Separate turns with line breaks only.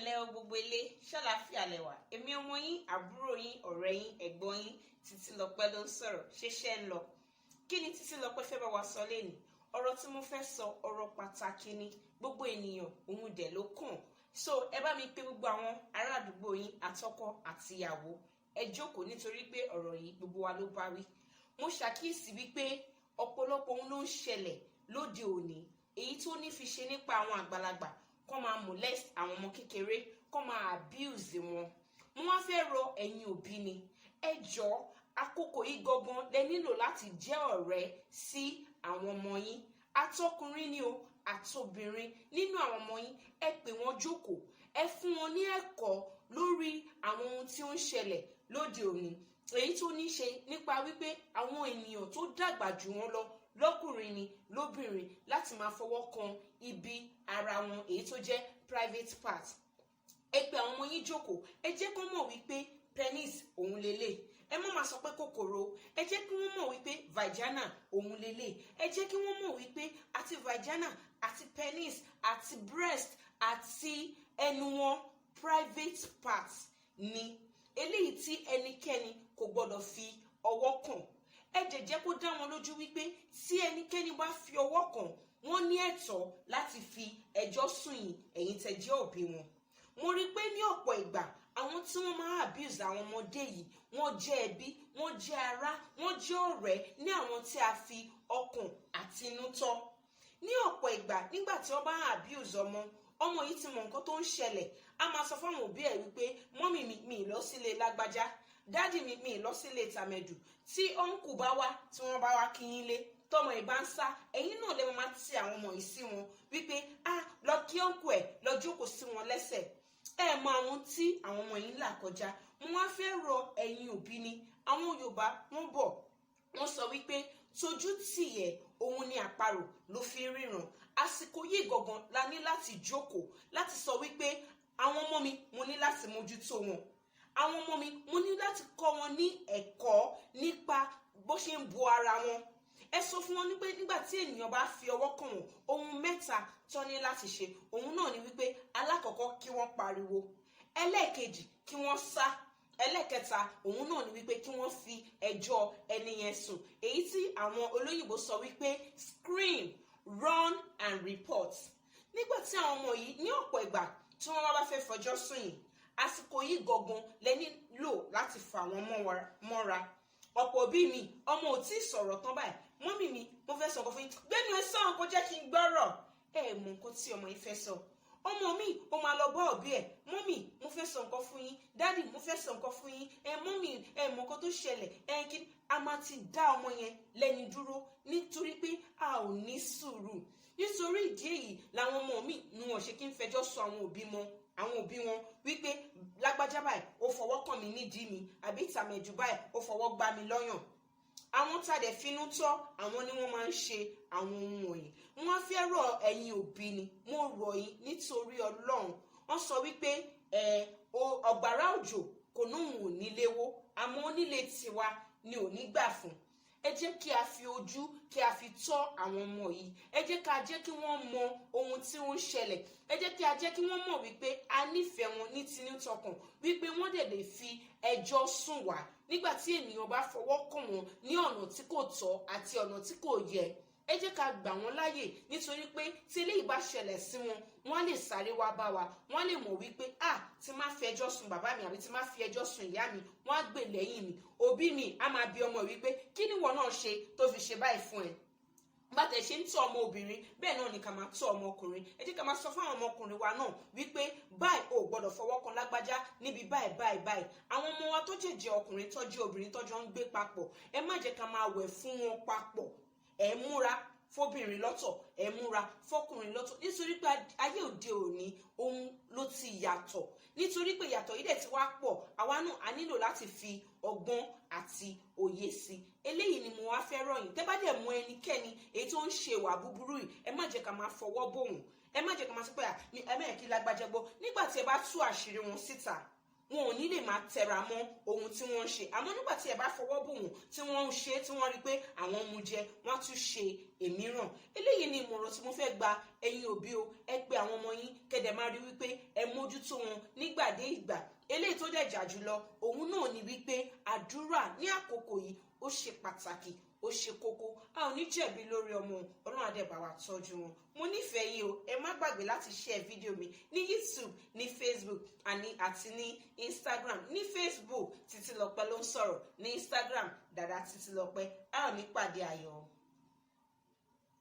Ǹlẹ́ o, gbogbo ilé, ṣàlàáfíà lẹ́wà? Èmi ọmọ yín, àbúrò yín, ọ̀rẹ́ yín, ẹ̀gbọ́n yín, Títílọpẹ́ ló ń sọ̀rọ̀. Ṣeṣẹ́ ń lọ? Kí ni Títílọpẹ́ fẹ́ bá wa sọ lẹ́nìí? Ọ̀rọ̀ tí mo fẹ́ sọ, ọ̀rọ̀ pàtàkì ni. Gbogbo ènìyàn òun dẹ̀ ló kàn. So ẹ bá mi pé gbogbo àwọn ará àdúgbò yín, àtọkọ àtìyàwó, ẹ jókòó, nítorí pé ọ̀rọ̀ yìí, gbogbo wa ló bá wí. Mo ṣàkíyèsí wípé ọ̀pọ̀lọpọ̀ ohun ló ń ṣẹlẹ̀ lóde òní, èyí tó ní fi ṣe nípa àwọn àgbàlagbà kọ́ máa molest àwọn ọmọ kékeré, kọ́ máa abuse wọn. Mo wá fẹ́ rọ ẹ̀yin òbí ni, ẹ jọ̀ọ́, àkókò yìí gangan lẹ nílò láti jẹ́ ọ̀rẹ́ sí àwọn ọmọ yín, atọkùnrin ni o, àtobìnrin nínú àwọn ọmọ yín. Ẹ pè wọ́n jókòó, ẹ fún wọn ní ẹ̀kọ́ lórí àwọn ohun tí ó ń ṣẹlẹ̀ lóde òní, èyí tó ní ṣe nípa wípé àwọn ènìyàn tó dàgbà jù wọ́n lọ, lọ́kùnrin ni, lóbìnrin, láti máa fọwọ́ kan ibi ara wọn, èyí tó jẹ́ private part. Ẹ pè àwọn ọmọ yín jókòó, ẹ jẹ́ kó mọ̀ wípé penis òun lélẹ̀. Ẹ má máa sọ pé kòkòrò. Ẹ jẹ́ kí wọ́n mọ̀ wípé vagina òun lélẹ̀. Ẹ jẹ́ kí wọ́n mọ̀ wípé àti vagina àti penis àti breast àti ẹnu wọn, private parts ni, eléyìí tí ẹnikẹ́ni kò gbọ́dọ̀ fi ọwọ́ kàn. Ẹ jẹ́ jẹ́ kó dá wọn lójú wípé tí ẹnikẹ́ni bá fi ọwọ́ kàn wọ́n, ní ẹ̀tọ́ láti fi ẹjọ́ sùn yín, ẹ̀yin tẹ́ jẹ́ òbí wọn. Mo rí i pé ní ọ̀pọ̀ ìgbà, àwọn tí wọ́n máa abuse àwọn ọmọdé yìí, wọ́n jẹ́ ẹbí, wọ́n jẹ́ ará, wọ́n jẹ́ ọ̀rẹ́ ní àwọn tí a fi ọkàn àti inú tọ́. Ní ọ̀pọ̀ ìgbà, nígbà tí wọ́n bá abuse ọmọ, ọmọ yìí ti mọ nǹkan tó ń ṣẹlẹ̀. A máa sọ fáwọn òbí ẹ̀ wípé, "Mummy mi, mi lọ sílé lágbájá. Daddy mi, mi lọ sílé tàmẹ̀dù." Tí uncle bá wá, tí wọ́n bá wá kí yín lé, tọmọ ìbá ń sá, ẹ̀yin náà lè máa ti àwọn ọmọ yìí sí wọn wípé, "Ah, lọ kí uncle ẹ̀, lọ jókòó sí wọn lẹ́sẹ̀." Ẹ mọ àwọn tí àwọn ọmọ yìí ń là kọjá. Mo wá fẹ́ rọ ẹ̀yin òbí ni. Àwọn Yorùbá, wọ́n bọ̀, wọ́n sọ wípé tójú tìyẹ òun ni àparò ló fi ríran. Àsìkò yìí gangan la ní láti jókòó láti sọ wípé àwọn ọmọ mi, mo ní láti mójútó wọn. Àwọn ọmọ mi, mo ní láti kọ́ wọn ní ẹ̀kọ́ nípa bó ṣe ń bo ara wọn. Ẹ sọ fún wọn wípé nígbà tí ènìyàn bá fi ọwọ́ kàn wọ́n, ohun mẹ́ta tó ní láti ṣe òun náà ni wípé, alákọ̀ọ́kọ́, kí wọ́n pariwo; ẹlẹ́ẹ̀kejì, kí wọ́n sá; ẹlẹ́ẹ̀kẹta, òun náà ni wípé kí wọ́n fi ẹjọ́ ẹni yẹn sùn, èyí tí àwọn olóyìnbó sọ wípé "scream, run and report". Nígbà tí àwọn ọmọ yìí, ní ọ̀pọ̀ ìgbà tí wọ́n bá fẹ́ fọjọ́ sùn yìí, àsìkò yìí gangan lẹ nílò láti fà wọ́n mọ́ra. Ọ̀pọ̀ òbí mi, ọmọ ò tí ì sọ̀rọ̀ tán báyìí, "Mummy mi, mo fẹ́ sọ̀rọ̀ fún yín." "Gbẹ́nu ẹ sọ̀rọ̀, kó jẹ́ kí n gbọ́rọ̀." Ẹ mọ nǹkan tí ọmọ yìí fẹ́ sọ. Ọmọ mi, ó máa lọ bá òbí ẹ̀, "Mummy, mo fẹ́ sọ nǹkan fún yín. Daddy, mo fẹ́ sọ nǹkan fún yín. Ẹ mummy, ẹ mọ nǹkan tó ṣẹlẹ̀." Ẹ kí a máa ti dá ọmọ yẹn lẹ́ni dúró, nítorí pé a ò ní sùúrù. Nítorí ìdí èyí làwọn ọmọ mi ni wọn ṣe kí ń fẹjọ́ sọ àwọn òbí mọ́, àwọn òbí wọn, wípé lágbájá báyìí, ó fọwọ́ kàn mí nídìí mi, àbí tàmẹ̀dù báyìí, ó fọwọ́ gbá mi lọ́yàn. Àwọn tá a dẹ̀ finú tọ́, àwọn ni wọ́n máa ń ṣe àwọn ohun wọ̀nyí. Wọ́n fẹ́ rọ ẹ̀yin òbí ni, mo rọ̀ yín nítorí Ọlọ́run. Wọ́n sọ wípé ẹ ọ̀gbàrá òjò kò nóhùn ò nílé wó, àmọ́ onílé tiwa ni ò ní gbà fún. Ẹ jẹ́ kí a fi ojú kí a fi tọ́ àwọn ọmọ yìí. Ẹ jẹ́ ká jẹ́ kí wọ́n mọ ohun tí ó ń ṣẹlẹ̀. Ẹ jẹ́ kí a jẹ́ kí wọ́n mọ̀ wípé a nífẹ̀ẹ́ wọn ní tinú tọkàn, wípé wọ́n dẹ̀ lè fi ẹjọ́ sùn wá nígbà tí ènìyàn bá fọwọ́ kàn wọ́n ní ọ̀nà tí kò tọ́ àti ọ̀nà tí kò yẹ. Ẹ jẹ́ ká gbà wọ́n láàyè, nítorí pé tí eléyìí bá ṣẹlẹ̀ sí wọn, wọ́n á lè sáré wá bá wa. Wọ́n á lè mọ̀ wípé, ah, tí má fi ẹjọ́ sùn bàbá mi àbí tí má fi ẹjọ́ sùn ìyá mi, wọ́n á gbè lẹ́yìn mi. Òbí mi á máa bi ọmọ wípé, "Kí ni ìwọ náà ṣe tó fi ṣe báyìí fún ẹ?" Bá tẹ̀ ṣe ń tọ́ ọmọ obìnrin, bẹ́ẹ̀ náà ni ká máa tọ́ ọmọkùnrin. Ẹ jẹ́ ká máa sọ fún àwọn ọmọkùnrin wa náà wípé báyìí, ò gbọ́dọ̀ fọwọ́ kan lágbájá níbi báyìí báyìí báyìí. Àwọn ọmọ wa tó jẹ̀jẹ̀ ọkùnrin, tọ́jú obìnrin, tọ́jọ́ ń gbé papọ̀, ẹ má jẹ́ ká máa wẹ̀ fún wọn papọ̀. Ẹ múra fóbìnrin lọ́tọ̀, ẹ múra fọkùnrin lọ́tọ̀, nítorí pé ayé òde òní, ohun ló ti yàtọ̀. Nítorí pé ìyàtọ̀ yìí dẹ̀ ti wá pọ̀, àwa náà a nílò láti fi ọgbọ́n àti òye sí. Eléyìí ni mo wá fẹ́ rọ̀ yín. Tẹ́ bá dẹ̀ mú ẹnikẹ́ni èyí tó ń ṣe ìwà búburú yìí, ẹ má jẹ́ ká máa fọwọ́ bò wọ́n. Ẹ má jẹ́ ká máa sọ pé ẹ má yẹ kí lágbájá gbọ́. Nígbà tí ẹ bá tú àṣírí wọn síta, wọn ò ní lè máa tẹra mọ́ ohun tí wọ́n ń ṣe. Àmọ́ nígbà tí ẹ bá fọwọ́ bò wọ́n, tí wọ́n ń ṣe, tí wọ́n rí pé àwọn mú jẹ, wọ́n á tún ṣe Èmíràn, eléyìí ni ìmọ̀ràn tí mo fẹ́ gba ẹ̀yin òbí o. Ẹ pé àwọn ọmọ yín, kẹ́dẹ̀ máa rí wípé ẹ mójútó wọn nígbà dé ìgbà. Eléyìí tó dẹ̀ jà jùlọ, òun náà ni wípé àdúrà ní àkókò yìí, ó ṣe pàtàkì, ó ṣe kókó. A ò ní jẹ̀bi lórí ọmọ. Ọlọ́run á dẹ̀ bá wa tọ́jú wọn. Mo nífẹ̀ẹ́ yín o. Ẹ má gbàgbé láti share fídíò mi ní YouTube, ní Facebook àti ní Instagram. Ní Facebook, Títílọpẹ́ ló ń sọ̀rọ̀. Ní Instagram, Dàdá Títílọpẹ́. A ò ní pàdé ayọ̀.